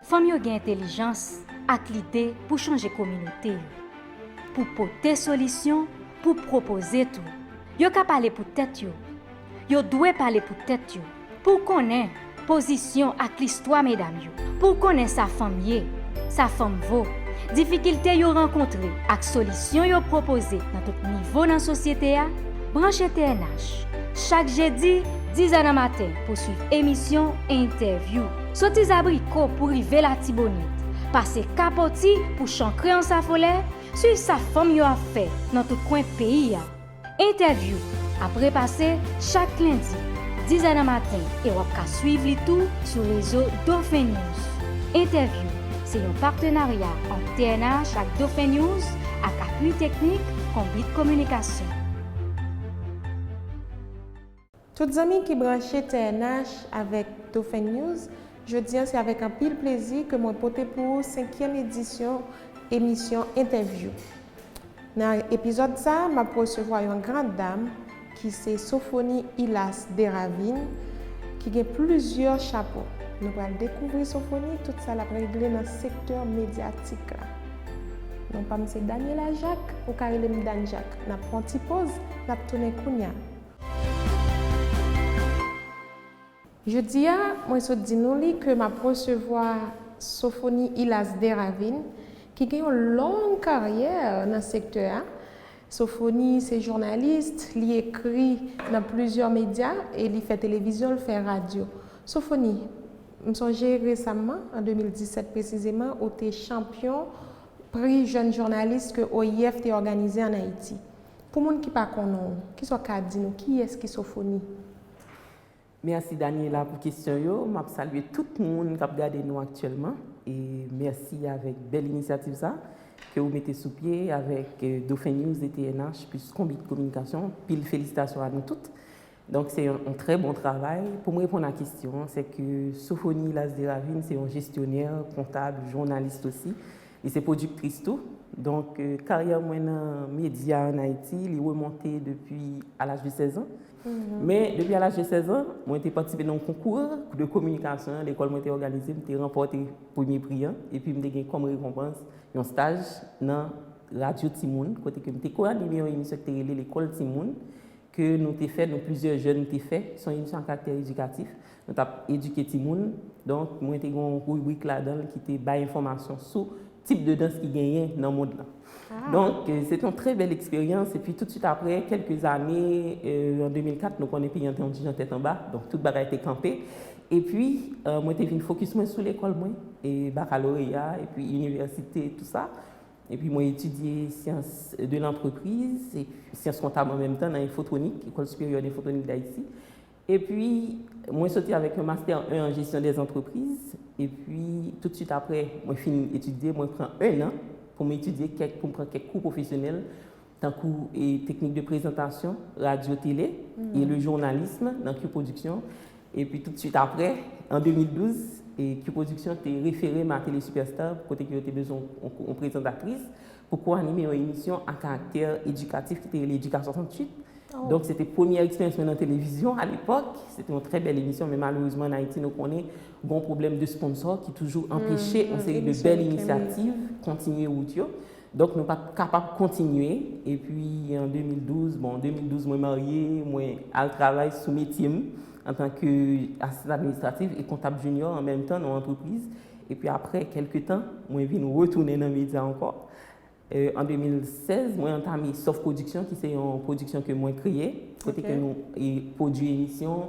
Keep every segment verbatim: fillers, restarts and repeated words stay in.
Fanm yo gen entèlijans ak lide pou chanje kominote yo, pou pote solisyon, pou pwopoze tou. Yo ka pale pou tèt yo. Yo dwe pale pou tèt yo. Pou w konnen pozisyon ak listwa medam yo. Pou w konnen sa fanm ye, sa fanm vo, difikilte yo rankontre ak solisyon yo pwopoze nan tout nivo nan sosyete a, branche T N H. Chak jedi, dizè nan maten pou swiv emisyon Entèvyou. Soti Zabriko pou rive Latibonit, pase Kapoti pou chankre Ansafolè, swiv sa fanm yo ap fè nan tout kwen peyi a. Entèvyou ap repase chak lendi, dizè nan maten, e w ap ka swiv li tou sou rezo Dauphin News. Entèvyou se yon patenarya ant T N H ak Dauphin News ak apui teknik Konbit Kominikasyon. Tout zanmi ki branche T N H avèk Dauphin News, jodi a se avèk anpil plezi ke mwen pote pou ou senkyèm edisyon emisyon Entèvyou. Nan epizòd sa a, m ap resevwa yon gran dam ki se Sophonie Hilas Desravines, ki gen plizyè chapo. Nou pral dekouvri Sophonie, tout sa l ap regle nan sektè medyatik la. Non pa m se Daniela Jacques, ou ka rele m Dan Jacques. N ap pran ti poz, n ap tounen kounya. Jodi a, mwen sot di nou li ke m ap resevwa Sophonie Hilas Desravines, ki gen yon long karyè nan sektè a. Sophonie se jounalis, li ekri nan plizyè medya e li fè televizyon, li fè radyo. Sophonie, m sonje resamman, an de mil disèt presizeman, ou te chanpyon pri jèn jounalis ke O I F te òganize ann Ayiti. Pou moun ki pa konnen w, kisa w ka di nou, kiyès ki Sophonie? Mèsi Daniela pou kesyon yo. M ap salye tout moun k ap gade nou aktyèlman. E mèsi avèk bèl inisyativ sa ke ou mete sou pye avèk eh, Dauphin News e T N H, plis Konbit Kominikasyon. Pil felisitasyon a nou tout. Donk se yon, yon trè bon travay. Pou m reponn a kesyon an, se ke Sophonie Hilas Desravines se yon jestyonè, kontab, jounalis osi. Li se pwodiktris tou. Donk eh, karyè mwen nan medya ann Ayiti, li remonte depi a laj de sèz an. Men depi a laj de sèz an, mwen te patisipe nan yon konkou de kominikasyon lekòl mwen te òganize, m te ranpòte premye pri an, epi m te gen kòm rekonpans yon staj nan Radyo Timoun, kote ke m te ko-anime yon emisyon ki te rele Lekòl Timoun, ke nou te fè, nou plizyè jèn te fè, se yon emisyon a karaktè edikatif. Nou t ap edike timoun. Donk, mwen te gen yon ribrik ladan l ki te bay enfòmasyon sou tip de dans ki genyen nan mond lan. Donk, eh, se te yon trè bèl eksperyans. Epi, toutswit apre, kèlke zane, eh, an de mil kat, nou konnen peyi an te yon ti jan tèt anba. Donk, tout bagay te kanpe. Epi, eh, mwen te vin fokis mwen sou lekòl mwen, e bakaloreya, epi inivèsite, tou sa. Epi mwen etidye syans de lantrepriz, e syans kontab an menm tan nan Infotronik, École Supérieure d'Infotronik d'Haïti. Epi mwen soti avèk yon master un an jesyon dèzantrepriz. Epi toutswit apre mwen fin etidye, mwen pran en an pou mwen etidye kèk, pou mwen pran kèk kou pwofesyonèl, tankou e teknik de prezantasyon, radyo, tele, e le journalisme nan Q Production. Epi toutswit apre, an de mil douz, e Q Production te refere m a Télé Superstar, kote ke yo te bezwen yon, yon prezantatris pou ko-anime yon emisyon a karaktè edikatif ki te rele Edika swasanntuit. Donk, se te premyè eksperyans mwen nan televizyon alepòk. Se te yon trè bèl emisyon, men malerezman, ann Ayiti, nou konnen, gen yon pwoblèm de sponsò ki toujou anpeche yon seri de bèl inisyativ kontinye wout yo. Donk, nou pa t kapab kontinye. Epi, an de mil douz, bon, de mil douz, mwen marye, mwen al travay sou metye m antanke asistan administratif e kontab junior an menm tan nan yon antrepriz. Epi, apre kèlke tan, mwen vin retounen nan medya ankò. Eh, an de mil sèz, mwen antame Sof Production, ki se yon pwodiksyon ke mwen kreye, kote ke nou e, pwodui emisyon.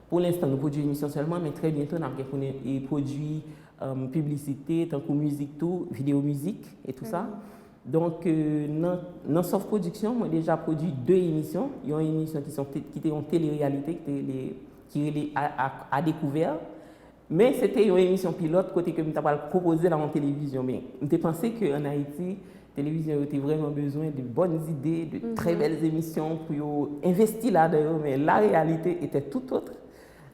Pou lenstan, nou pwodui emisyon sèlman, men trè byento, n ap gen pou n e, pwodui um, piblisite, tankou mizik tou, videyo mizik e tou sa. Donk, eh, nan, nan Sof Production, mwen deja pwodui de emisyon. Yon emisyon ki, se yon te, ki te yon telereyalite, ki te rele, ki rele A, A, A Découvert. Men se te yon emisyon pilòt kote ke m ta pral pwopoze l a yon televizyon. Men m te panse ke ann Ayiti, televizyon yo te vrèman bezwen de bòn zide, de trè bèl emisyon pou yo envesti ladan yo. Men la réalité était tout autre.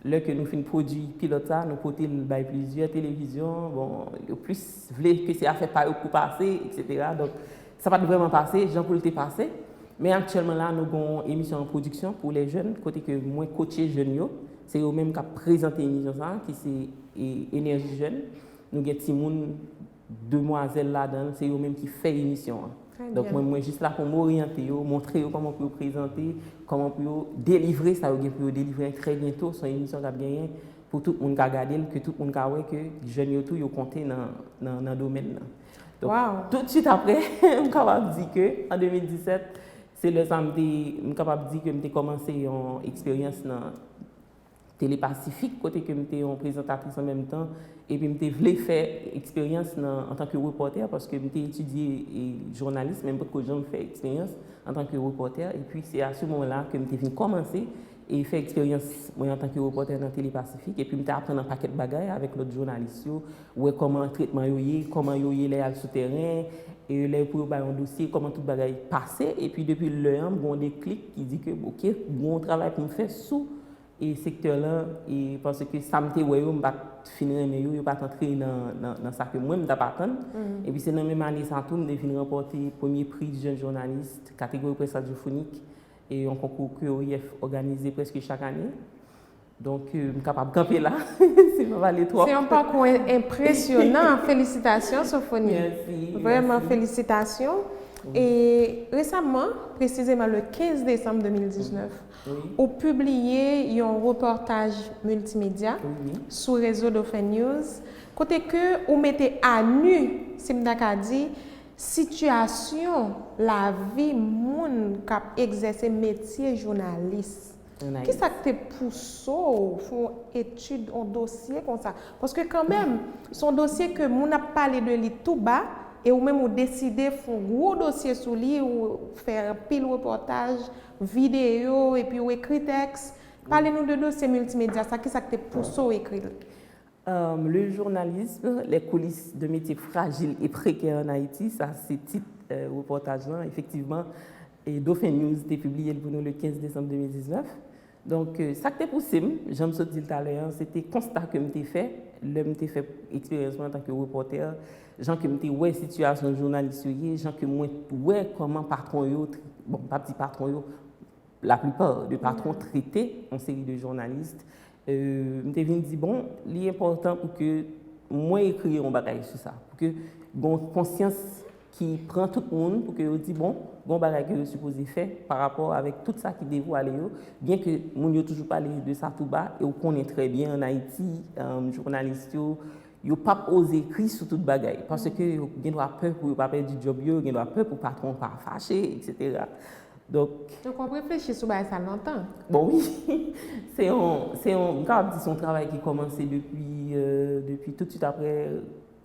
Lè ke nou fin pwodui pilòt sa, nou pote l bay plizyè televizyon. Bon, yo plis vle ke se afè pa yo pou pase, etsetera. Donk, sa pa t vrèman pase jan pou l te pase. Men aktyèlman la, nou gen yon emisyon an pwodiksyon pou lè jèn, kote ke mwen kotche jèn yo. Se yo menm k ap prezante emisyon sa, ki se e, Enèji Jèn. nou gen timoun, demwazèl ladan l, se yo menm ki fè emisyon an. Donk, mwen, mwen jis la pou m oryante yo, montre yo kòman pou yo prezante, kòman pou yo delivre sa yo gen pou yo delivre trè byento. Se yon emisyon k ap genyen pou tout moun ka gade l, ke tout moun ka wè ke jèn yo tou, yo konte nan, nan, nan domèn nan. Donk, tout swit apre, m kapab di ke an de mil disèt, se lè sa m te, m kapab di ke m te kòmanse yon eksperyans nan Tele Pasifik, kote ke m te yon prezantatris an menm tan, epi m te vle fè eksperyans nan, antanke repòtè, paske m te etidye, e, jounalis, men m potko janm fè eksperyans antanke repòtè. Epi se a se moman la ke m te vin kòmanse e fè eksperyans mwen antanke repòtè nan Tele Pasifik, epi m te aprann yon pakèt bagay avèk lòt jounalis yo, wè kòman tretman yo ye, kòman yo ye lè y al sou tèren, e lè pou yo bay yon dosye, kòman tout bagay pase, epi depi lè an, m gen yon deklik ki di ke, oke, gen yon travay pou m fè sou e sektè lan, e paske sa m te wè yo, m pa t fin renmen yo, yo pa t antre nan, nan, nan sa ke mwen m t ap atann. Epi se nan menm ane sa tou, m te vin ranpòte premye pri jèn jounalis, kategori près radyofonik, e yon konkou ke O I F òganize prèske chak ane. Donk, euh, m kapab kanpe la, si m ap pale twòp. Se yon pakou en-, enpresyonan. Felisitasyon, Sophonie. Mèsi. Vrèman, felisitasyon. E resaman, presizeman le kenz desanm de mil diznèf, ou pibliye yon repòtaj miltimedya sou rezo Dauphin News, kote ke ou mete a nu, si m ta ka di, sitiyasyon lavi moun k ap egzèse metye jounalis. Kisa k te pouse w fè yon etid, yon dosye konsa? Paske kanmenm, se yon dosye ke moun ap pale de li tou ba, e ou menm ou deside fè yon gwo dosye sou li, ou fè anpil repòtaj, videyo, epi ou ekri tèks. Pale nou de dosye miltimedya sa, kisa k te pouse w ekri l? Euh, Le journalisme, les coulisses d'un métier fragile et précaire en Haïti, sa se tit, euh, repòtaj lan. Efektivman, e Dauphin News te pibliye l pou nou le kenz desanm de mil diznèf. Donk, euh, sa k te pouse m, jan m sot di l talè an, se te konsta ke m te fè, lè m te fè eksperyans mwen antanke repòtè, jan ke m te wè sitiyasyon jounalis yo ye, jan ke mwen wè kòman patwon yo, bon, m p ap di patwon yo, laplipa de patwon trete yon seri de jounalis, euh, m te vin di, bon, li enpòtan pou ke mwen ekri yon bagay sou sa, pou ke gen yon konsyans ki pran tout moun, pou ke yo di, bon, gen yon bagay ke yo sipoze fè pa rapò avèk tout sa ki devwale yo, byen ke moun yo toujou pale de sa tou ba, e ou konnen trè byen ann Ayiti, euh, jounalis yo, yo p ap oze ekri sou tout bagay, paske yo gen dwa pè pou yo pa pèdi djòb yo, yo gen dwa pè pou patwon pa fache, etsetera. Donk, donk, w ap reflechi sou bagay sa lontan? Bon, wi. Se yon, se yon, m kapab di se yon travay ki kòmanse depi, euh, depi toutswit apre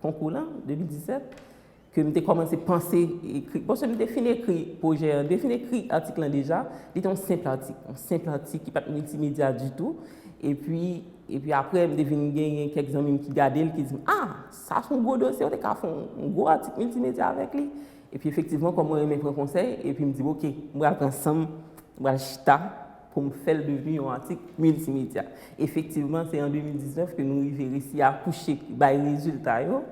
konkou lan, de mil disèt, ke m te kòmanse panse ekri. Bon, se m te fin ekri pwojè an, m te fin ekri atik lan deja, li te yon senp atik, yon senp atik ki pa t miltimedya ditou. Epi, epi apre, m te vin genyen kèk zanmi m ki gade l, ki di m, "Ah, sa se yon gwo dosye, w te ka fè yon, yon gwo atik miltimedya avèk li." Epi efektivman, kòm mwen renmen pran konsèy, epi m di, "Ok, m pral pran san m, m pral chita pou m fè l devni yon atik miltimedya." Efektivman, se an de mil diznèf ke nou rive resi akouche, bay rezilta yo.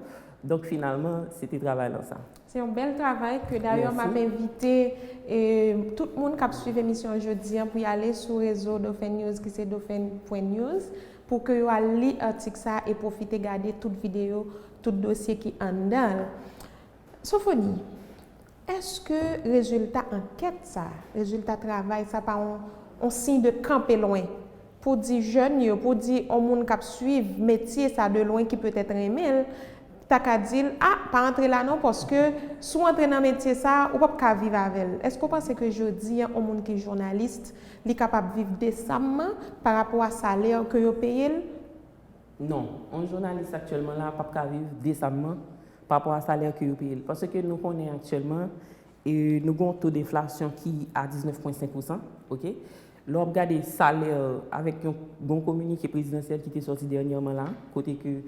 Donk, finalman, se te travay lan sa. Se yon bèl travay ke dayè m ap envite, e, tout moun k ap swiv emisyon an jodi an pou y ale sou rezo Dauphin News ki se dauphin pwen news pou ke yo al li atik sa e pwofite gade tout videyo, tout dosye ki anndan l. Sophonie, èske rezilta ankèt sa, rezilta travay sa pa yon, yon siy de kanpe lwen? Pou di jèn yo, pou di yon moun k ap swiv metye sa de lwen ki petèt renmen l, ta ka di l, "Ah, pa antre la non, paske si w antre nan metye sa, ou p ap ka viv avè l." Èske w panse ke jodi a, yon moun ki jounalis, li kapab viv desamman pa rapò a salè ke yo peye l? Non, yon jounalis aktyèlman la p ap ka viv desamman pa rapò a salè ke yo peye l. Paske nou konnen aktyèlman, e nou gen yon to denflasyon ki a diznèf pwen senk pousan, oke? Lè w ap gade salè avèk yon, yon kominike prezidansyèl ki te sòti dènyèman la, kote ke,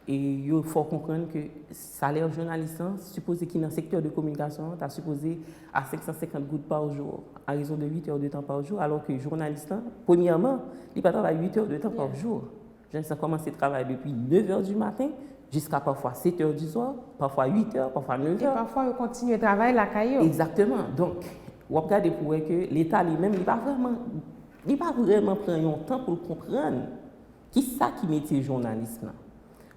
e yo fè w konprann ke salè jounalis lan sipoze ki nan sektè de kominikasyon an ta sipoze a senk san senkant goud pa jou, a rezon de uit è de tan pa jou, alò ke jounalis lan, premyèman, li pa travay uit è de tan pa jou. Jounalis lan kòmanse travay depi nèf è di maten jiska pafwa sèt è di swa, pafwa uit è, pafwa nèf è. E pafwa yo kontinye travay lakay yo. Egzakteman. Donk, w ap gade pou wè ke Leta li menm, li pa vrèman, li pa vrèman pran yon tan pou l konprann kisa ki metye jounalis lan.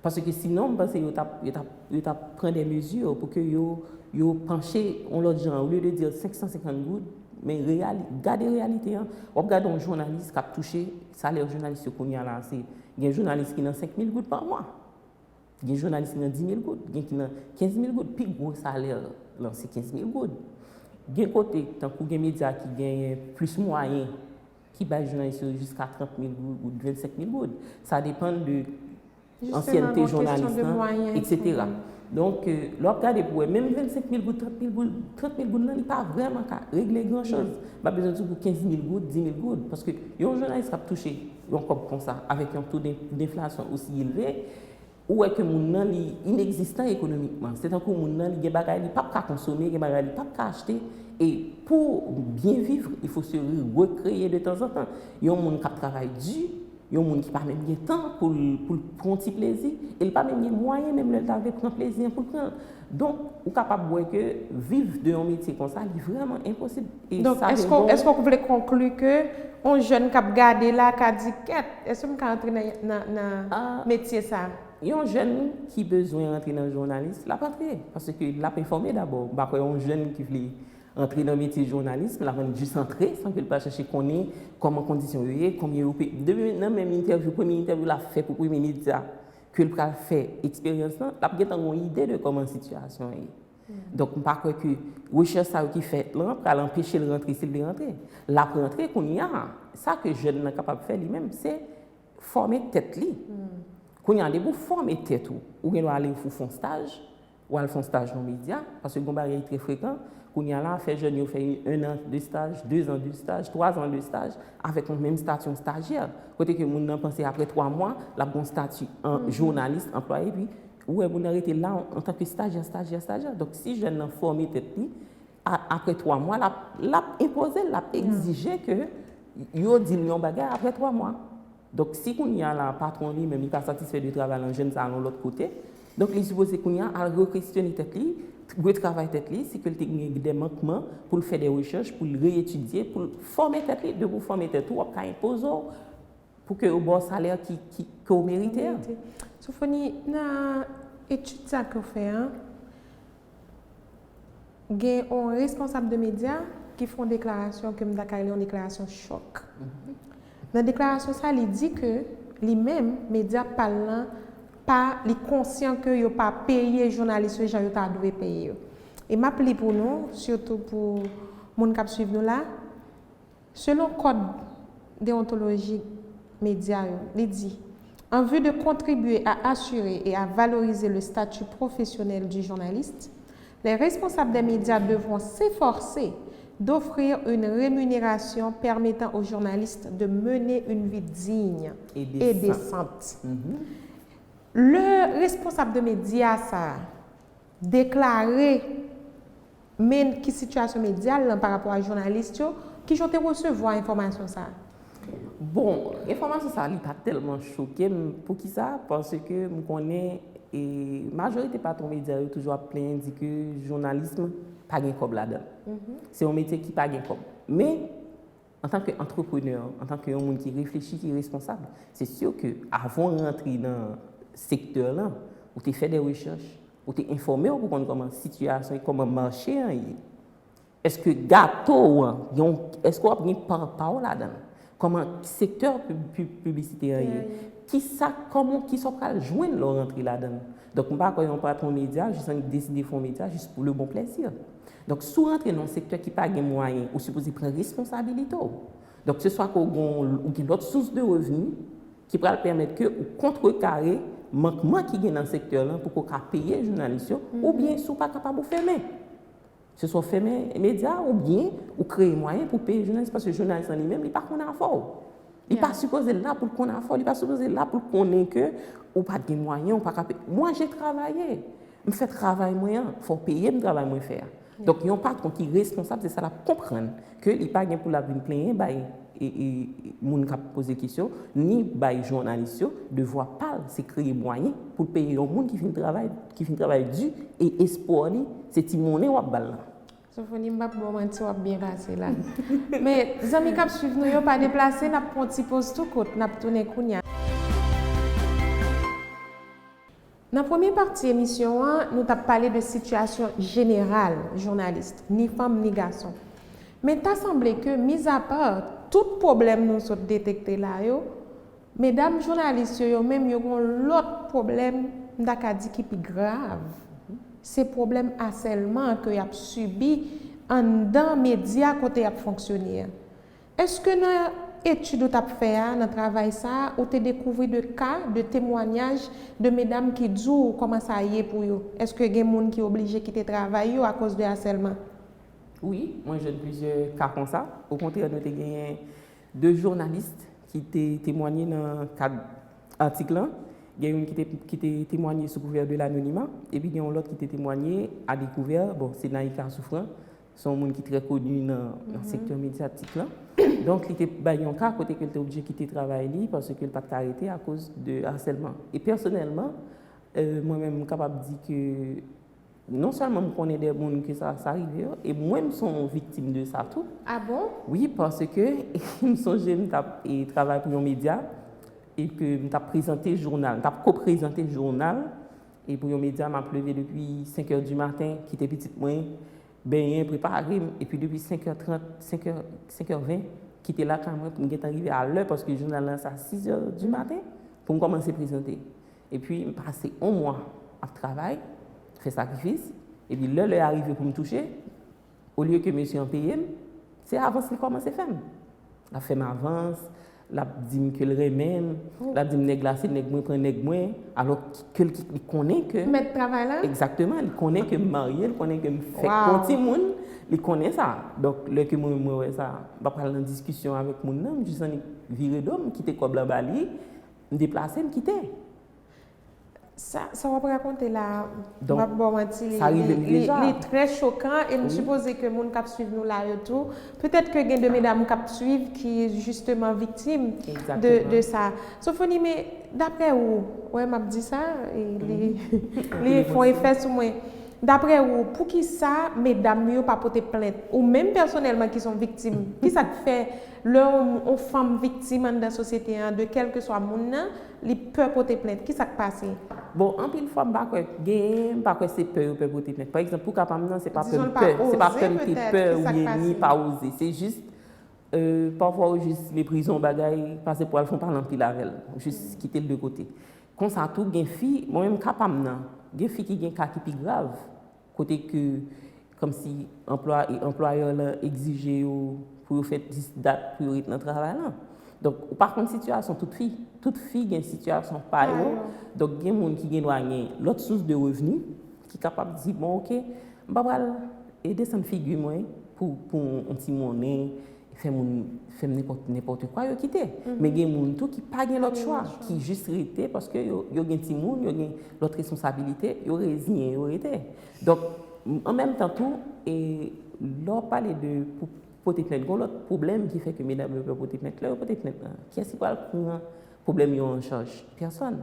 Paske sinon, m panse yo t ap, yo t ap, yo t ap pran de mezi pou ke yo, yo panche yon lòt jan. Olye de di senk san senkant goud, men reyali, gade reyalite an. W ap gade yon jounalis k ap touche, salè jounalis yo kounye a la, se, gen jounalis ki nan senk mil goud pa mwa. Gen jounalis ki nan dis mil goud, gen ki nan kenz mil goud. Pi gwo salè lan se kenz mil goud. Gen kote, tankou gen medya ki genyen plis mwayen, ki bay jounalis yo jiska trant mil goud, vennsenk mil goud. Sa depann de ansyènte jounalis lan, etsetera. Donk, euh, lè w ap gade pou wè, menm vennsenk mil goud, trant mil goud, trant mil goud lan, li pa vrèman ka regle gran choz. M pa bezwen di w pou kenz mil goud, dis mil goud, paske yon jounalis k ap touche yon kòb konsa, avèk yon to d'en-, denflasyon osi elve, ou wè ke moun nan, li inegzistan ekonomikman. Se tankou moun nan, li gen bagay li p ap ka konsome, gen bagay li p ap ka achte, e pou byen viv, il faut se recréer de temps en temps. Yon moun k ap travay di, yon moun ki pa menm gen tan pou l, pou l pran yon ti plezi, e l pa menm gen mwayen, menm lè l ta vle pran plezi an pou l pran l. Donk, ou kapab wè ke viv de yon metye konsa, li vrèman enposib. E Donk, sa vin èske, bon. Èske w vle konkli ke yon jèn k ap gade la ka di, kèt, èske m ka antre nan, nan, nan Ah. metye sa? Yon jèn ki bezwen rantre nan jounalis, l ap antre, paske l ap enfòme dabò. M pa kwè yon jèn ki vle antre nan metye jounalis, l ap jis antre san ke l pa chèche konnen kòman kondisyon yo ye, konbyen yo peye. Depi nan menm entèvyou, premye entèvyou l ap fè pou premye medya ke l pral fè eksperyans lan, l ap gentan gen yon ide de kòman sitiyasyon an ye. Donk, m pa kwè ke rechèch sa yo ki fèt lan pral anpeche l rantre si l vle rantre. L ap rantre kounye a, sa ke jèn nan kapab fè li menm, se fòme tèt li. Kounye a, depi w fòme tèt ou, ou gen dwa ale pou fè yon staj, ou al fè yon staj nan medya, paske gen yon bagay ki trè frekan. Kounye a la, fè jèn yo fè un an de staj, deux ans de stage, trois ans de stage, avèk yon menm stati yon stajyè. Kote ke moun nan panse apre twa mwa, l ap gen yon stati an jounalis, anplwaye, epi ou wè moun nan rete la antanke stajyè, stajyè, stajyè. Donk, si jèn nan fòme tèt li, a, apre twa mwa, l ap, l ap enpoze, l ap egzije ke yo di l yon bagay apre twa mwa. Donk, si kounye a la, patwon li menm, li pa satisfè de travay lan, jèn sa al yon lòt kote, donk, li sipoze kounye a al rekesyone tèt li, retravay tèt li, si ke l te gen de mankman, pou l fè de rechèch, pou l reyetidye, pou l fòme tèt li. Depi w fòme tèt ou, w ap ka enpoze w pou ke yo ba w salè ki, ki, ke w merite a. Sofoni, nan etid sa ke w fè an, gen yon responsab de medya ki fè yon deklarasyon ke m ta ka rele yon deklarasyon chòk. Nan deklarasyon sa, li di ke li menm, medya pa l lan, pa, li konsyan ke yo pa peye jounalis yo jan yo ta dwe peye yo. E m ap li pou nou, sitou pou moun k ap swiv nou la. Selon kòd deontoloji medya yo, li di, en vue de contribuer à assurer et à valoriser le statut professionnel du journaliste, les responsables des médias devront s'efforcer d'offrir une rémunération permettant aux journalistes de mener une vie digne et décente. Le responsab de medya sa a deklare men ki sitiyasyon medya l lan pa rapò a jounalis yo, kijan w te resevwa enfòmasyon sa a? Bon, enfòmasyon sa a, li pa tèlman choke m. Poukisa? Paske m konnen, e, majorite patwon medya yo toujou ap plenyen, di ke jounalis pa gen kòb ladan l. Se yon metye ki pa gen kòb. Men, antanke antreprenè, antanke yon moun ki reflechi, ki responsab, se si ke avan w rantre nan sektè lan, ou te fè de rechèch, ou te enfòme w pou konn kòman sitiyasyon e kòman mache an ye. Èske gato an, yon, èske w ap gen pa, pa w ladan l? Kòman sektè pib-, pib-, piblisite an ye? Kisa, kòman, kisa w pral jwenn lè w rantre ladan l? Donk, m pa kwè yon patwon medya, jis annik deside fè yon medya, jis pou le bon plèzi. Donk, si w rantre nan yon sektè ki pa gen mwayen, ou sipoze pran responsabilite w. Donk, se swa ke w gen, ou gen lòt sous de revni ki pral pèmèt ke ou kontrekare mankman ki gen nan sektè lan pou ke w ka peye jounalis yo, oubyen si w pa kapab, ou fèmen. Se swa w fèmen medya oubyen ou kreye mwayen pou peye jounalis, paske jounalis lan li menm, li pa konn afè w. Li pa sipoze la pou l konn afè w, li pa sipoze la pou l konnen ke ou pa t gen mwayen, ou pa ka peye. Moi, j'ai travaillé. M fè travay mwen an, fò w peye m travay mwen fè a. Donk, yon patwon ki responsab, se sa l ap konprann, ke li pa gen pou l ap vin plenyen bay, e, e, moun k ap poze kesyon, ni bay jounalis yo. Devwa pa l, se kreye mwayen pou l peye yon moun ki fin travay, ki fin travay di, e espwa li, se ti monnen w ap ba l lan. Sofoni, m p ap ba w manti, w ap byen pase la. Men, zanmi k ap swiv nou yo, pa deplase, n ap pran yon ti poz tou kout, n ap tounen kounye a. Nan premye pati emisyon an, nou t ap pale de sitiyasyon jeneral jounalis, ni fanm ni gason. Men ta sanble ke, mizapa tout pwoblèm nou sot detekte la yo, medam jounalis yo, yo menm, yo gen yon lòt pwoblèm, m ta ka di ki pi grav. Se pwoblèm asèlman ke y ap sibi anndan medya kote y ap fonksyone a. Èske nan etid ou t ap fè a, nan travay sa a, ou te dekouvri de ka, de temwanyaj de medam ki di w kòman sa ye pou yo? Èske gen moun ki oblije kite travay yo akoz de asèlman? Wi, mwen jwenn plizyè ka konsa. Okontrè, nou te genyen de jounalis ki te temwanye nan kad atik lan. Gen youn ki te, ki te temwanye sou kouvè de lanonima, epi gen yon lòt ki te temwanye a dekouvè. Bon, se Naïka Souffrant, se yon moun ki trè koni nan, nan sektè medyatik lan. Donk, li te bay yon ka kote ke l te oblije kite travay li paske l pa t ka rete akoz de asèlman. E pèsonèlman, euh, mwen menm, m kapab di ke non sèlman m konnen de moun ke sa, sa rive yo, e mwen, m se yon viktim de sa tou. Ah bon? Wi, paske m sonje m t ap e, travay pou yon medya, e ke m t ap prezante jounal, m t ap ko-prezante jounal, e pou yon medya, m ap leve depi senk è di maten, kite pitit mwen, benyen, prepare m, epi depi senk è trant, senk è, senk è ven, kite lakay mwen pou m gentan rive a lè, paske jounal lan se a sis è di maten, pou m kòmanse prezante. Epi, m pase yon mwa ap travay, fè sakrifis, epi lè lè a rive pou m touche, olye ke mesye an peye m, se avans li kòmanse fè m. L ap fè m avans, l ap di m ke l renmen m, l ap di m nèg la se nèg mwen, pran nèg mwen, alò ke l, li konnen ke. Mèt travay la? Egzakteman, li konnen ke m marye, li konnen ke m fèk gen yon timoun, li konnen sa. Donk, lè ke mwen, mwen wè sa, m pa pral nan diskisyon avèk moun nan, m jis annik vire do m, kite kòb la ba li, m deplase, m kite. Sa, sa w ap rakonte la, m p ap ba w manti, li, li, li, li trè chokan, e m sipoze ke moun k ap swiv nou la yo tou, petèt ke gen de medam k ap swiv ki jisteman viktim de, de sa. Sofoni, men daprè ou, wè, m ap di sa, e li, li fè yon efè sou mwen. Daprè ou, poukisa medam yo pa pote plent? Ou menm pèsonèlman ki se yon viktim, kisa k fè lè yon, yon fanm viktim anndan sosyete an, de kèlkeswa moun nan, li pè pote plent? Kisa k pase? Bon, anpil fwa, m pa kwè, gen, m pa kwè se pè yo pè pote plent. Pa egzanp, pou ka pa m nan, se pa pè m pè, se pa pè m te pè oubyen ni pa oze. Se jis, euh, pafwa ou jis meprize yon bagay, pase pou al fè yon pale anpil avè l, ou jis kite l de kote. Konsa tou, gen fi, mwen menm ka pa m nan, gen fi ki gen ka ki pi grav, kote ke, kòmsi anplwa-, e, anplwayè lan egzije yo pou yo fè dis dat pou yo ret nan travay lan. Donk, ou pa konn sitiyasyon tout fi. Tout fi gen sitiyasyon pa yo. Donk, gen moun ki gen dwa gen lòt sous de revni, ki kapab di, bon, oke, m pa pral, e, desann figi mwen pou, pou yon ti monnen, fè moun fè m nenpòt, nenpòt kwa, yo kite. Men gen moun tou ki pa gen lòt chwa, ki jis rete paske yo, yo gen timoun, yo gen lòt responsabilite, yo reziyen, yo rete. Donk, m-, an menm tan tou, e, lè w pale de pou pote plent, gen yon lòt pwoblèm ki fè ke medam yo pè pote plent. Lè yo pote plent lan, kiyès ki pral pran pwoblèm yo an chaj? Pèsòn.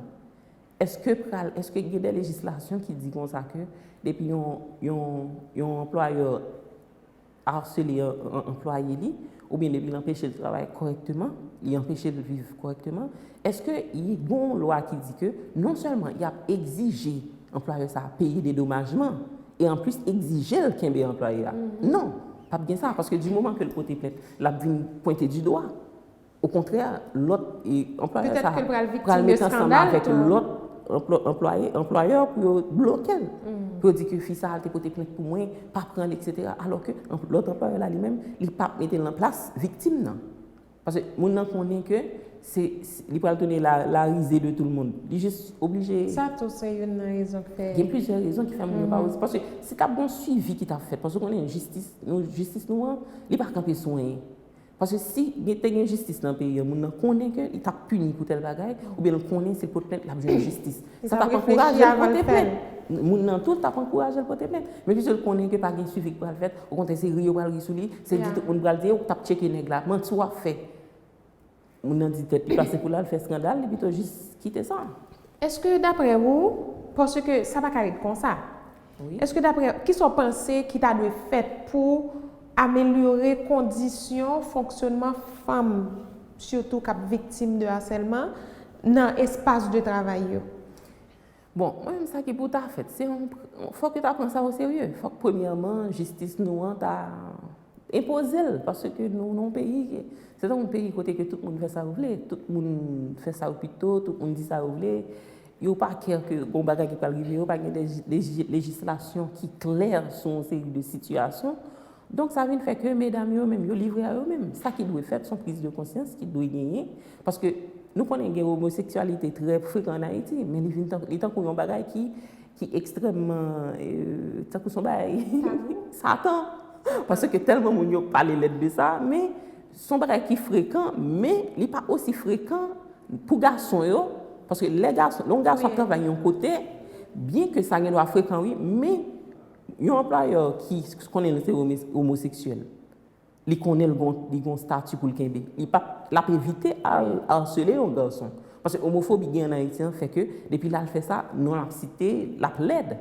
Èske pral, èske gen de lejislasyon ki di konsa ke depi yon, yon, yon anplwayè asele an, an, anplwaye li, oubyen depi l anpeche l travay kòrèkteman, li anpeche l viv kòrèkteman, èske gen yon lwa ki di ke non sèlman y ap egzije anplwayè sa a peye dedomajman, e anplis egzije l kenbe anplwaye a? Non, p ap gen sa, paske di moman ke l pote plent, l ap vin pwente di dwa. Okontrè, lòt, e, anplwayè sa a pral met ansanm avèk lòt anplwa-, anplwaye, anplwayè pou yo bloke l. Pou yo di ke fi sa a te pote plent pou mwen, pa pran l, etsetera. Alò ke anp-, lòt anplwayè la li menm, li p ap mete l nan plas viktim nan. Paske moun nan konnen ke se, se, li pral tounen la, la risée de tout le monde. Li jis oblije. Sa tou se youn nan rezon k fè. Gen plizyè rezon ki fè moun yo pa oze. Paske si t ap gen yon swivi ki t ap fèt, paske w konnen jistis, nou, jistis nou an, li pa kanpe sou anyen. Paske si gen, te gen jistis nan peyi an, moun nan konnen ke li t ap pini pou tèl bagay, oubyen l konnen si l pot plent, l ap jwenn jistis. Sa t ap ankouraje l pote plent. Moun nan tou t ap ankouraje l pote plent. Men piske l konnen ke pa gen swivi k pral fèt, okontrè, se ri yo pral ri sou li, se di tout moun pral di, "E, ou t ap tcheke nèg la, manti w ap fè." Moun nan di tèt li pa se pou l al fè eskandal, li pito jis kite sa. Èske daprè ou, paske sa pa ka ret konsa, èske daprè, kisa w panse ki ta dwe fèt pou amelyore kondisyon fonksyonman fanm, sitou k ap viktim de asèlman, nan espas de travay yo? Bon, mwen menm sa ki pou ta fèt, se yon, fòk yo ta pran sa o serye. Fòk premyèman, jistis nou an ta enpoze l, paske nou nan yon peyi, se ta yon peyi kote ke tout moun fè sa yo vle, tout moun fè sa yo pito, tout moun di sa yo vle. Yo pa kè ke gon bagay ki pral rive yo, pa gen de leji-, lejislasyon ki klè sou yon seri de sitiyasyon. Donk, sa vin fè ke medam yo menm, yo livre a yo menm. Sa ki dwe fèt, se yon priz de konsyans ki dwe genyen. Paske nou konnen gen omoseksyalite trè frekan an Ayiti, men li vin tan, li tankou yon bagay ki, ki ekstrèmman, euh, tankou se yon bagay Satan. Paske tèlman moun yo pale lèd de sa, men se yon bagay ki frekan, men li pa osi frekan pou gason yo. Paske lè gason, lè yon gason ap travay yon kote, byen ke sa gen dwa frekan, wi, men yon anplwayè ki konnen l se omo-, omoseksyèl, li konnen l gon, li gon stati pou l kenbe. Li p ap, l ap evite al asele yon gason. Paske omofobi gen an Ayiti an fè ke depi l al fè sa, non l ap site, l ap lèd.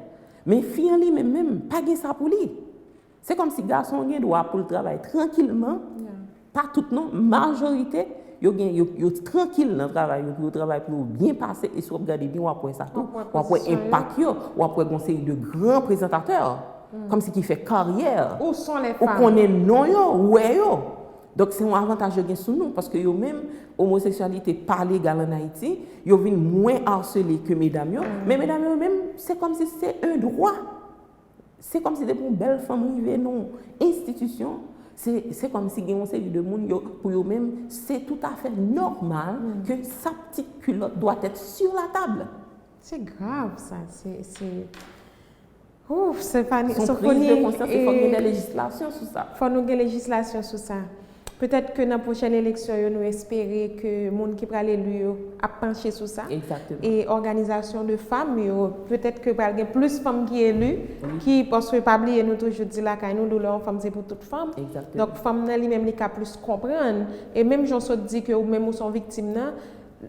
Men fi an li menm, menm, pa gen sa pou li. Se kòmsi gason an gen dwa pou l travay trankilman, pa tout non, majorite, yo gen, yo, yo trankil nan travay yo, pou yo travay pou yo byen pase, e si w ap gade byen, w ap wè sa tou. W ap wè enpak yo, w ap wè gon seri de gran prezantatè, kòmsi ki fè karyè, ou konnen non yo, ou wè yo. Donk, se yon avantaj yo gen sou nou, paske yo menm, omoseksyalite pa legal an Ayiti, yo vin mwen asele ke medam yo, men medam yo menm, se kòmsi se un droit. Se kòmsi depi yon bèl fanm rive nan yon enstitisyon, se, se kòmsi gen yon seri de moun, yo, pou yo menm, se toutafè nòmal ke sa pitit kilòt doit être sur la table. Se grav, sa. Se, se, ouf, Stéphanie, Se yon priz de konsyans, e fòk gen de lejislasyon sou sa. Fò nou gen lejislasyon sou sa. Petèt ke nan pwochèn eleksyon yo, nou espere ke moun ki pral eli yo ap panche sou sa. Egzakteman. E òganizasyon de fanm yo, petèt ke pral gen plis fanm ki eli, ki, paske pa bliye nou toujou di lakay nou, doulè yon fanm se pou tout fanm. Egzakteman. Donk fanm nan li menm li ka plis konprann. E menm jan w sot di ke ou menm ou se yon viktim nan,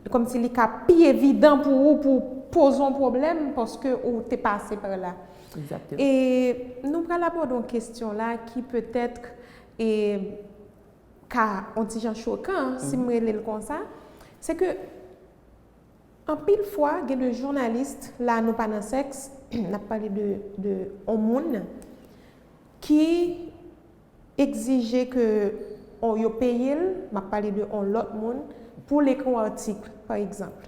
kòmsi li ka pi evidan pou ou pou poze yon pwoblèm paske ou te pase pa la. Egzakteman. E nou pral abòde yon kesyon la ki petèt e ka yon ti jan chokan, si m rele l konsa, se ke anpil fwa, gen de jounalis, la nou pa nan sèks, n ap pale de, de yon moun ki egzije ke on, yo peye l, m ap pale de on lòt moun, pou l ekri yon atik, pa egzanp.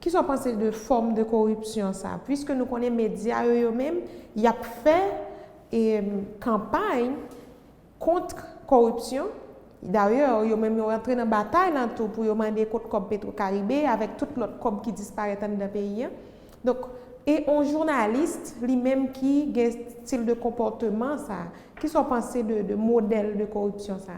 Kisa w panse de fòm de koripsyon sa? Piske nou konnen medya yo, yo menm, y ap fè e, kanpay kont koripsyon. Dayè, yo menm yo rantre nan batay lan tou pou yo mande kot kòb Petwokaribe avèk tout lòt kòb ki disparèt anndan peyi a. Donk, e on jounalis li menm ki gen stil de konpòteman sa. Kisa w panse de, de modèl de koripsyon sa?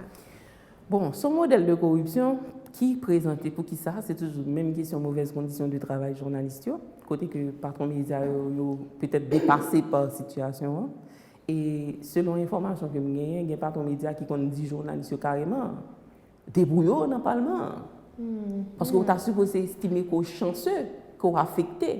Bon, se yon modèl de koripsyon ki prezante. Poukisa? Se toujou menm kesyon movèz kondisyon de travay jounalis yo, kote ke patwon medya yo, yo petèt depase pa sitiyasyon an. E selon enfòmasyon ke m genyen, gen patwon medya ki konn di jounalis yo kareman, debouye w nan palman an. Paske w ta sipoze estime ke w chanse, ke w afekte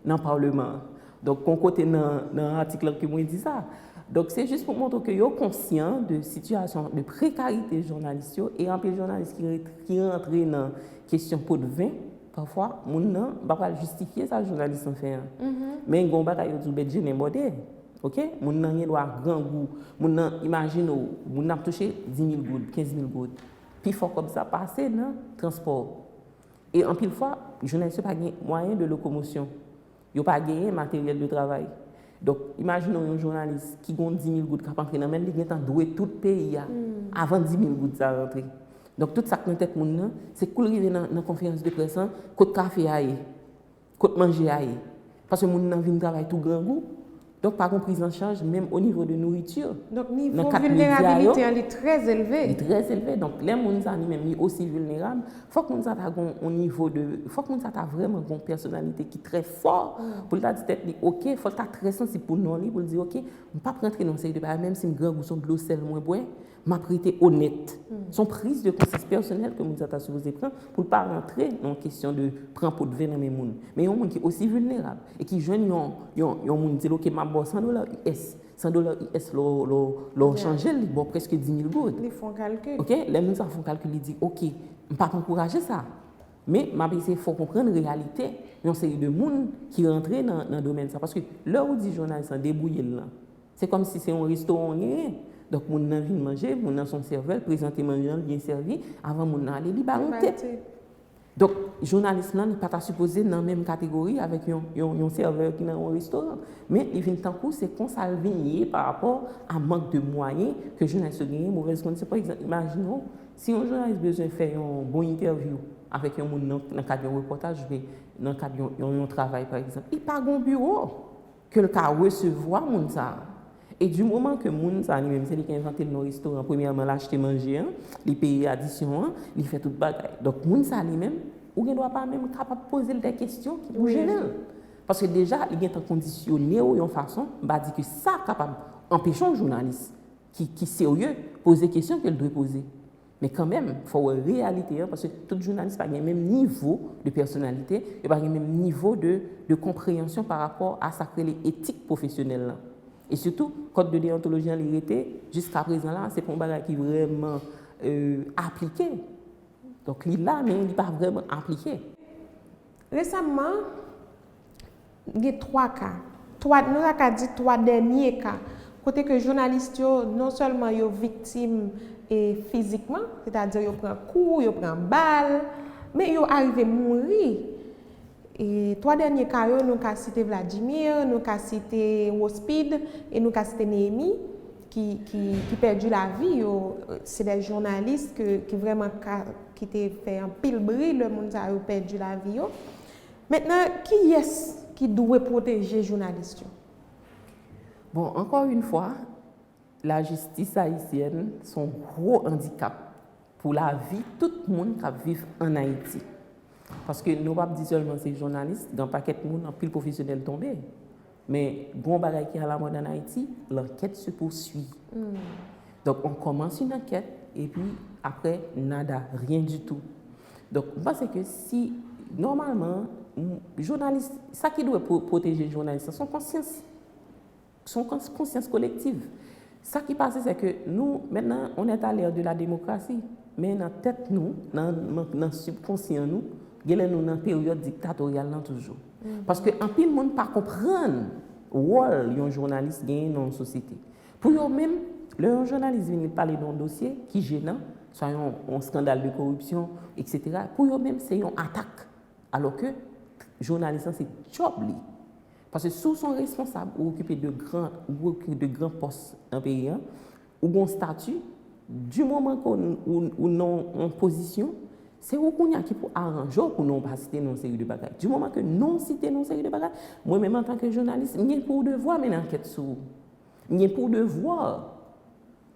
nan palman an. Donk, gon kote nan, nan atik lan ke mwen di sa. Donk, se jis pou montre ke yo konsyan de sitiyasyon de prekarite jounalis yo, e anpil jounalis ki, ki rantre nan kesyon potven, pafwa, moun nan, m pa pral jistifye sa jounalis lan fè an. Men gon bagay yo di w bèt jennen bòde. Oke? Moun nan gen dwa grangou. Moun nan, imajine w, moun nan ap touche dis mil goud, kenz mil goud. Pifò kòb sa pase nan transpò. E anpil fwa, jounalis yo pa gen mwayen de lokomosyon. Yo pa genyen materyèl de travay. Donk, imajine w yon jounalis ki gen dis mil goud k ap antre nan men l, li gentan dwe tout peyi a avan dis mil goud sa rantre. Donk, tout sa k nan tèt moun nan, se kou l rive nan, nan konferans de près lan, kot kafe a ye? Kot manje a ye? Paske moun nan vin travay tou grangou, donk pa gon priz an chaj, menm o nivo de nouriti. Donk, nivo vilnerabilite an, li trè elve. Li trè elve. Donk, lè moun sa li menm, li osi vilnerab, fòk moun sa ta gon on nivo de, fòk moun sa ta vrèman gon pèsonalite ki trè fò pou l ta di tèt li, oke, fò l ta trè sansib pou non li, pou l di, oke, m p ap rantre nan seri de bagay, menm si m grangou, se yon dlo sèl mwen bwè, m ap rete onèt. Se yon priz de konsyans pèsonèl ke moun sa ta sipoze pran pou l pa rantre nan kesyon de pran potven nan men moun. Men yon moun ki osi vilnerab e ki jwenn yon, yon, yon moun di l, oke, m ap ba w san dola U S, san dola U S lè w, lè w, lè w chanje l, li ba w prèske dis mil goud. Li fè yon kalkil. Oke? Lè moun sa fè yon kalkil, li di, oke, m p ap ankouraje sa. Men, m ap eseye fè w konprann reyalite yon seri de moun ki rantre nan, nan domèn sa. Paske lè ou di jounalis lan debouye l lan, se kòmsi se yon restoran w genyen. Donk, moun nan vin manje, moun nan se yon sèvè, l prezante manje an, l byen sèvi, avan moun nan ale, li ba l yon tip. Donk, jounalis lan, li pa ta sipoze nan menm kategori avèk yon, yon, yon sèvè ki nan yon restoran. Men, li vin tankou se konsa l vin ye pa rapò a mank de mwayen ke jounalis yo genyen, movèz kondisyon. Pa egzanp, imajine w, si yon jounalis bezwen fè yon bon entèvyou avèk yon moun nan, nan kad yon repòtaj oubyen nan kad yon, yon, yon travay, pa egzanp, li pa gen yon biwo ke l ka resevwa moun sa a. E di moman ke moun sa a, li menm, se li ki envante l nan restoran, premyèman, l achte manje an, li peye adisyon an, li fè tout bagay. Donk, moun sa a, li menm, ou gen dwa pa menm kapab poze l de kesyon ki pou jennen l. Paske deja, li gentan kondisyone w yon fason, m pa di ke sa kapab anpeche yon jounalis ki, ki serye poze kesyon ke l dwe poze. Men kanmenm, fò w wè reyalite an, paske tout jounalis pa gen menm nivo de pèsonalite, yo pa gen menm nivo de, de konpreyansyon pa rapò a sa k rele etik pwofesyonèl lan. E sitou, kòd de deyontoloji an li rete, jiska prezan la, se pa yon bagay ki vrèman, euh, aplike. Donk, li la, men li pa vrèman aplike. Resamman, gen twa ka. Twa, nou ta ka di twa dènye ka. Kote ke jounalis yo, non sèlman yo viktim e fizikman, sètadi yo pran kou, yo pran bal, men yo arive mouri. E twa dènye ka yo, nou ka site Vladimir, nou ka site Rospide e nou ka site Néhémie ki, ki, ki pèdi lavi yo. Se de jounalis ke, ki vrèman ka, ki te fè anpil bri lè moun sa yo pèdi lavi yo. Mentnan, kiyès ki dwe pwoteje jounalis yo? Bon, encore une fois, lajistis ayisyèn se yon gwo andikap pou lavi tout moun k ap viv ann Ayiti. Paske nou p ap di sèlman se jounalis, gen yon pakèt moun, anpil pwofesyonèl tonbe. Men gen yon bagay ki alamòd ann Ayiti, l'enquête se poursuit. Donk, on commence une enquête, epi apre, nada, rien du tout. Donk, m panse ke si, nòmalman, jounalis, sa ki dwe pwoteje jounalis lan, se yon konsyans. Se yon konsyans kolektiv. Sa ki pase, se ke nou, maintenant, on est à l'ère de la démocratie. Men nan tèt nou, nan, nan, nan sibkonsyan nou, genlè nou nan peryòd diktatoryal lan toujou. Paske anpil moun pa konprann wòl yon jounalis genyen nan yon sosyete. Pou yo menm, lè yon jounalis vini pale de yon dosye ki jenan, swa yon, yon skandal de koripsyon, etsetera, pou yo menm, se yon atak. Alò ke jounalis lan se djòb li. Paske si w se yon responsab, ou okipe de gran, ou okipe de gran pòs nan peyi an, ou gen yon stati, di moman ke ou, ou, ou nan yon pozisyon, se ou kounye a ki pou aranje w pou non w pa site nan yon seri de bagay. Di moman ke non w site nan yon seri de bagay, mwen menm antanke jounalis, m gen pou devwa mennen ankèt sou ou. M gen pou devwa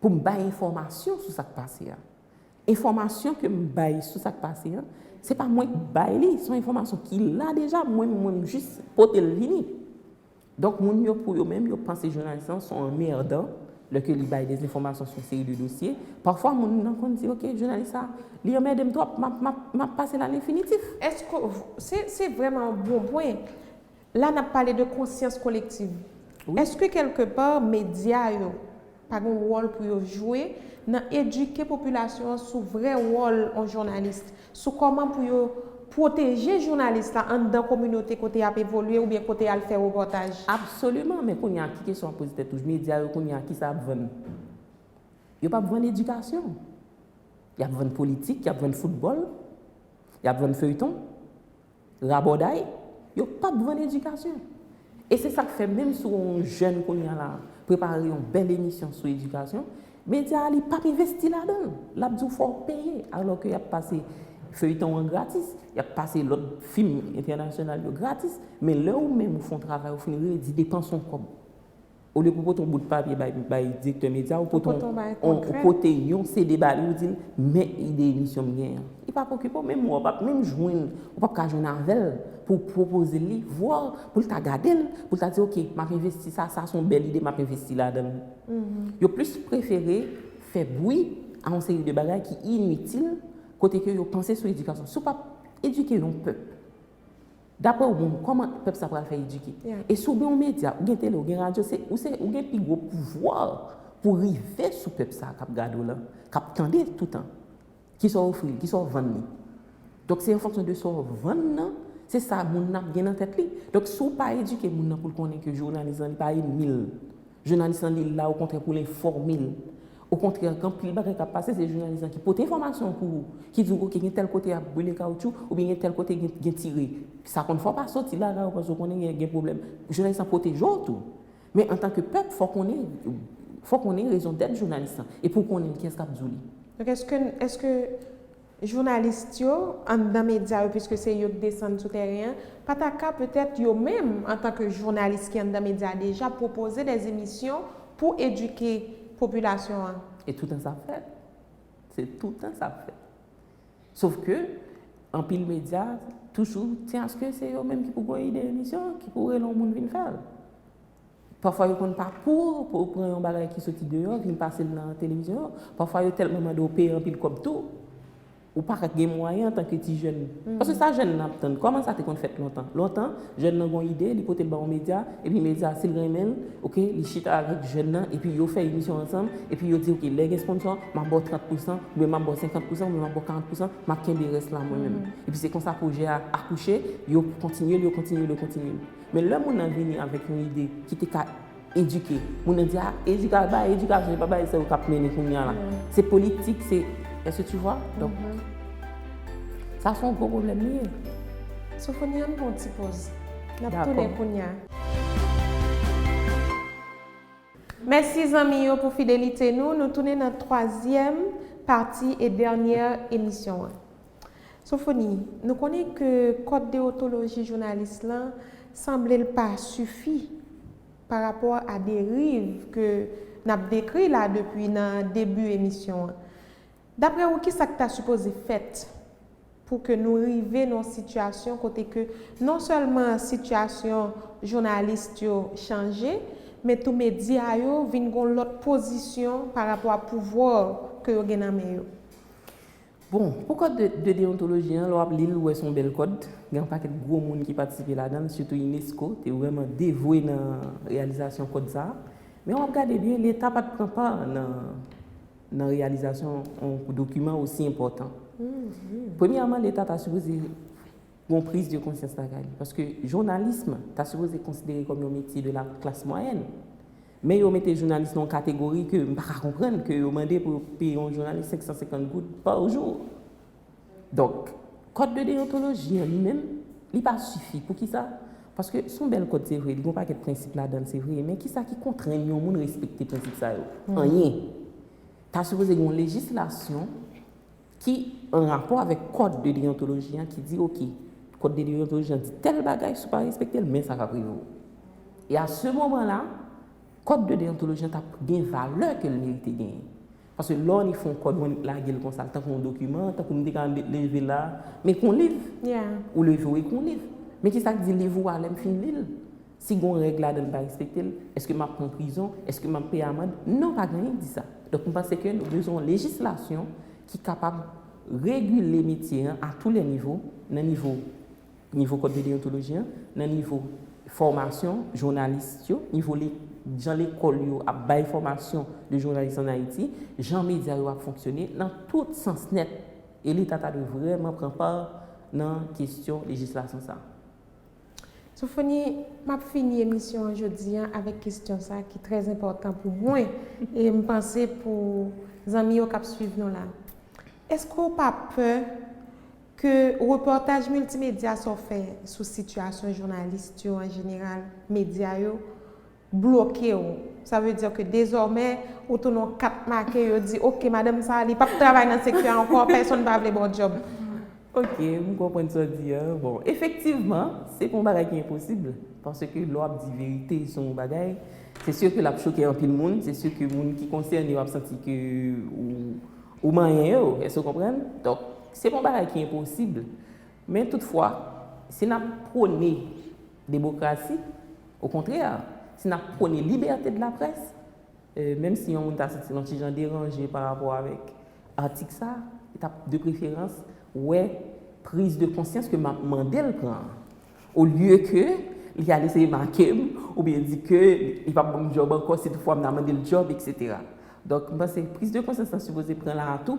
pou m bay enfòmasyon sou sa k pase a. Enfòmasyon ke m bay sou sa k pase an, se pa mwen k bay li, se yon enfòmasyon ki la deja, mwen, mwen m jis pote l vini. Donk, moun yo, pou yo menm, yo panse jounalis lan se yon anmèdan, lè ke li bay dezenfòmasyon sou yon seri de dosye. Pafwa, moun nan konn di, oke, jounalis sa, li anmède m twòp, m ap, m ap, m ap pase l a lenfinitif. Èske, se, se vrèman yon bon pwen. La, n ap pale de konsyans kolektiv. Èske, kèlkepa, medya yo pa gen wòl pou yo jwe nan edike popilasyon an sou vrè wòl yon jounalis, sou kòman pou yo pwoteje jounalis la anndan kominote kote y ap evolye oubyen kote y al fè repòtaj? Absoliman, men kounye a, ki kesyon w ap poze tèt ou? Medya yo kounye a, kisa y ap vann? Yo p ap vann edikasyon. Y ap vann politik, y ap vann foutbòl, y ap vann feyton. Rabòday, yo p ap vann edikasyon. E se sa k fè, menm si yon jèn kounye a la prepare yon bèl emisyon sou edikasyon, medya a li p ap envesti ladan l. L ap di w fò w peye, alò ke y ap pase feyton an gratis, y ap pase lòt fim entènasyonal yo gratis, men lè ou menm ou fè yon travay, ou fin redi depanse yon kòb, olye pou pote yon bout papye bay, bay direktè medya, ou pote yon, ou pote yon CD ba li, ou di l, men ide emisyon m genyen an. Li p ap okipe w, menm mwen, w p ap menm jwenn, ou p ap ka jwenn avè l pou w pwopoze l li, vwa pou l ta gade l, pou l ta di, oke, m ap envesti sa, sa se yon bèl ide, m ap envesti ladan l. Yo plis prefere fè bwi a yon seri de bagay ki initil, kote ke yo panse sou edikasyon. Si w p ap edike yon pèp, daprè ou menm, kòman pèp sa pral fè edike? E si w gen yon medya, ou gen tele, ou gen radyo, se, ou se, ou gen pi gwo pouvwa pou rive sou pèp sa k ap gade w lan, k ap tande toutan. Kisa w ofri l? Kisa w vann li? Donk, se an fonksyon de sa w vann nan, se sa moun nan ap gen nan tèt li. Donk, si w pa edike moun nan pou l konnen ke jounalis lan, li pa enmi l, jounalis lan, li la, okontrè, pou l enfòme l. Okontrè, gen anpil bagay k ap pase, se jounalis lan ki pote enfòmasyon pou ou, ki di w, oke, gen tèl kote y ap brile kawoutchou, oubyen gen tèl kote gen, gen tire. Sa konn fè w pa soti lakay ou, paske w konnen gen, gen pwoblèm. Jounalis lan pwoteje w tou. Men antanke pèp, fò w konnen, fò w konnen rezon dèt jounalis lan. E pou w konnen l, kiyès k ap di w li? Donk, èske, èske jounalis yo anndan medya yo, piske se yo k desann sou tèren an, pa ta ka petèt yo menm, antanke jounalis ki anndan medya a deja, pwopoze des emisyon pou edike popilasyon an? E toutan sa ap fèt. Se toutan sa ap fèt. Sof ke, anpil medya, toujou tyen aske se yo menm ki pou gen ide emisyon, ki pou rele yon moun vin fè l. Pafwa yo konn pa pou, pou pran yon bagay ki soti deyò, vin pase l nan televizyon. Pafwa yo tèlman mande w peye anpil kòb tou, ou pa ka gen mwayen antanke ti jèn. Paske sa jèn nan ap tann, kòman sa te konn fèt lontan? Lontan, jèn nan gon ide, li pote l ba yon medya, epi medya, si l renmen l, oke, li chita avèk jèn nan, epi yo fè emisyon ansanm, epi yo di, oke, lè gen sponsò, m ap ba w trant pousan, oubyen m ap ba w senkant pousan, oubyen m ap ba w karant pousan, m ap kenbe rès la mwen menm. Epi se konsa pwojè a akouche, yo kontinye l, yo kontinye l, yo kontinye l. Men lè moun nan vini avèk yon ide ki te ka edike, moun nan di, a, edika-, bay edikasyon, e pa bay sa yo k ap mennen kounye a la. Se politik, se, est-ce que tu vois? Donk, sa se yon gwo pwoblèm li ye. Sofoni, ann pran yon ti poz. N ap tounen kounye a. Mèsi zanmi yo pou fidelite nou. Nou tounen nan twazyèm pati e dènyè emisyon an. Sofoni, nou konnen ke kòd deontoloji jounalis lan sanble l pa sifi pa rapò a deriv ke n ap dekri la depi nan debi emisyon an. Daprè ou, kisa k ta sipoze fèt pou ke nou rive nan yon sitiyasyon kote ke non sèlman sitiyasyon jounalis yo chanje, men tou medya yo vin gon lòt pozisyon pa rapò a pouvwa ke yo gen nan men yo? Bon, pou kòd de, de deontoloji an, lè w ap li l, ou wè se yon bèl kòd. Gen yon pakèt gwo moun ki patisipe ladan l, sitou unesco te vrèman devwe nan reyalizasyon kòd sa a. Men w ap gade byen, Leta pa t pran pa nan, nan reyalizasyon yon dokiman osi enpòtan. Premyèman, Leta ta sipoze gon priz de konsyans lakay li. Paske jounalis ta sipoze konsidere kòm yon metye de la klas mwayèn. Men yo mete jounalis nan yon kategori ke m pa ka konprann, ke yo mande pou yo peye yon jounalis senk san senkant goud pa jou. Donk, kòd de deontoloji an li menm, li pa sifi. Poukisa? Paske se yon bèl kòd, se vre, li gen yon pakèt prensip ladan l, se vre, men kisa ki kontrenn yon moun respekte prensip sa yo? Anyen. Ta sipoze gen yon lejislasyon ki an rapò avèk kòd de deontoloji an ki di, oke, kòd de deontoloji an di tèl bagay, si w pa respekte l, men sa k ap rive w. E a se moman la, kòd de deontoloji an t ap gen valè ke l merite genyen. Paske lè w annik fè yon kòd, w annik lage l konsa, l tankou yon dokiman, tankou m te ka leve la, m ekri yon liv. Ou leve, w ekri yon liv. Men kisa k di liv ou a lè m fin li l? Si gon règ ladan l m pa respekte l, èske m ap pran prizon? Èske m ap peye amann? Non, pa gen anyen ki di sa. Donk, m panse ke nou bezwen yon lejislasyon ki kapab regile metye an a tou lè nivo, nan nivo, nivo kòd de deontoloji an, nan nivo fòmasyon jounalis yo, nivo le, jan lekòl yo ap bay fòmasyon de jounalis an Ayiti, jan medya yo ap fonksyone, nan tout sans nèt. E Leta ta dwe vrèman pran pa nan kesyon lejislasyon sa a. Sofoni, m ap fini emisyon an jodi a avèk kesyon sa a ki trè enpòtan pou mwen e m panse pou zanmi yo k ap swiv nou la. Èske w pa pè ke repòtaj miltimedya sa w fè sou sitiyasyon jounalis yo an jeneral, medya yo, bloke w? Sa vle di ke dezòmè, ou tounen yon kat make, yo di, oke, madanm sa a, li p ap travay nan sektè a ankò, pèsonn pa vle ba w djòb. Ok, m konprann sa w di a. Bon, efektivman, se pa yon bagay ki enposib, paske lè w ap di verite sou yon bagay, se si ke l ap choke anpil moun, se si ke moun ki konsène yo ap santi ke ou, ou manyen yo, èske w konprann? Donk, se pa yon bagay ki enposib. Men toutfwa, si n ap pwone demokrasi, okontrè, si n ap pwone libète de la près, e, menm si yon moun ta santi l yon ti jan deranje pa rapò avèk atik sa, li t ap de preferans wè priz de konsyans ke m ap mande l pran an. Olye ke li al eseye make m, oubyen di ke li p ap ban m djòb ankò si toutfwa m ta mande l djòb, etsetera. Donk, m panse priz de konsyans lan sipoze pran la a tou,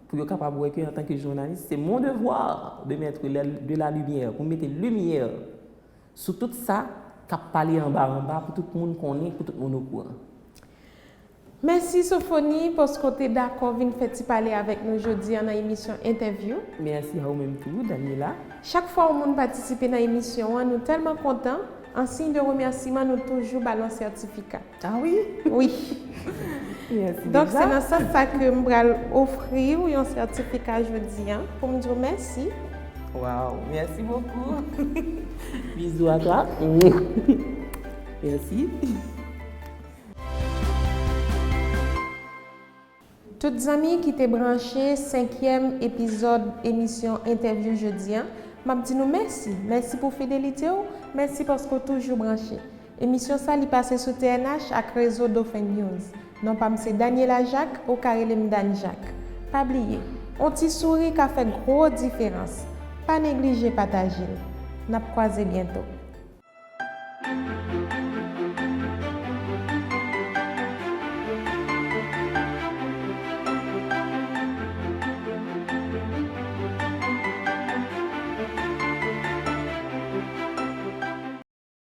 Pou yo kapab wè ke antanke jounalis, se mon devwa de mettre la, de la lumière, pou mete limyè sou tout sa k ap pale anba anba, pou tout moun konnen, pou tout moun okouran. Mèsi Sophonie paske w te dakò vin fè ti pale avèk nou jodi a nan emisyon Entèvyou. Mèsi a ou menm tou, Daniela. Chak fwa yon moun patisipe nan emisyon an, nou tèlman kontan. An siy de remèsiman, nou toujou ba l yon sètifika. Ah wi? Wi. Mèsi Donk, se deja. Nan sans sa ke m pral ofri w yon sètifika jodi a pou m di w mèsi. Wow, merci beaucoup. Bisous à toi. Merci. Tout zanmi ki te branche senkyèm epizòd emisyon Entèvyou jodi a, m ap di nou mèsi. Mèsi pou fidelite w, mèsi paske w toujou branche. Emisyon sa li pase sou T N H ak rezo Dauphin News. Non pa m se Daniela Jacques, ou ka rele m Dan Jacques. Pa bliye, on ti souri ka fè gwo diferans. Pa neglije pataje l. N ap kwaze byento.